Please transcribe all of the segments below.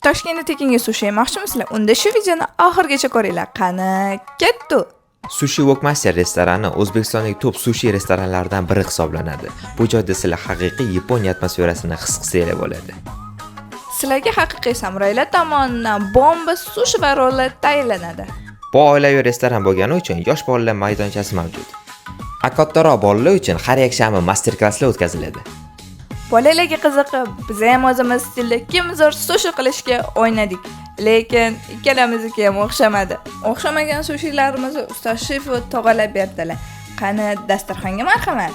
Toshkentda tekinga sushi yemoqchimisizlar? Unda shu videoni oxirigacha ko'ringlar. Qani, ketdi. Sushi Wokmaster restorani O'zbekistondagi top sushi restoranlaridan biri hisoblanadi. Bu joyda sizlar haqiqiy Yaponiya atmosferasini his qilsanglar bo'ladi. Sizlarga haqiqiy samuraylar tomonidan bomba sushi va rollar tayinlanadi. Bu oilaviy restoran bo'lgani uchun yosh bolalar maydonchasi mavjud. A kattaroq bolalar uchun har yakshanba master klasslar o'tkaziladi. Bolalarga qiziqib, biz ham o'zimiz stilda kim zo'r sushi qilishga o'ynadik. Lekin ikkalamizniki ham o'xshamadi. O'xshamagan sushilarimizni ustoz shefu to'g'alab berdilar. Qani, dasturxonga marhamat.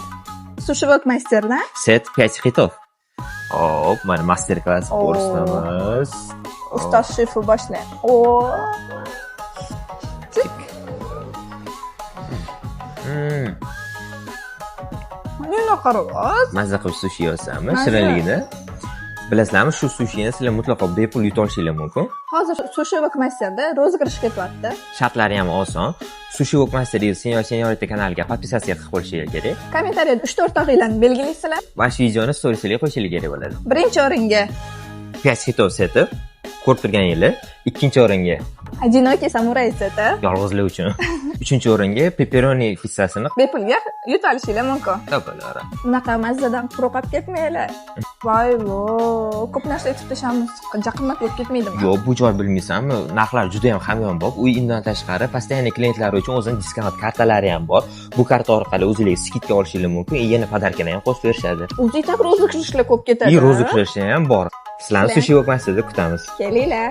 Sushi Wokmasterdan Set 5 хитов. Hop, mana master klass Oo. ko'rsatamiz. Ustoz shefu boshlaydi. O. Tik. Mana qarab. Mazza qilib sushi yeyapsanmi? Mazza. Shirinligini. Bilasizlarmi, shu sushini sizlar mutlaqo bepul yuta olishinglar mumkin. Hozir Sushi Wokmasterda розыгрыш ketyapti. Shartlari ham oson. Sushi Wokmaster Senyor Senyorita kanaliga подписаться qilib qo'yishingiz kerak. Kommentariyada 3 o'rtog'inglarni belgilaysizlar. Va shu videoni storiesga qo'yishingiz kerak bo'ladi. Birinchi o'ringa 5 хитов seti ko'rib turganinglar, ikkinchi o'ringa Одинокий самурай seti yolg'izlar uchun. Uchinchi o'ringa pepperoni pizzasini bepulga yutib olishinglar mumkin. topilar. Bunaqa mazzadan quruq qolib ketmanglar. Voy vo, ko'p narsa aytib tashlamiz. Ja qimmat bo'lib ketmaydimi? Yo'q, bu joy bilmaysanmi, narxlar juda ham hamyonbop. U undan tashqari, постоянный klientlar uchun o'zini discount kartalari ham bor. Bu karta orqali o'zingizga скидка olishinglar mumkin, и yana подарка lar ham qo'shib berishadi. O'zi так розыгрыш lar ko'p ketadi. И розыгрыш ham bor. Sizlarni Sizlar- Sushi Wokmasterda kutamiz. Kelinglar.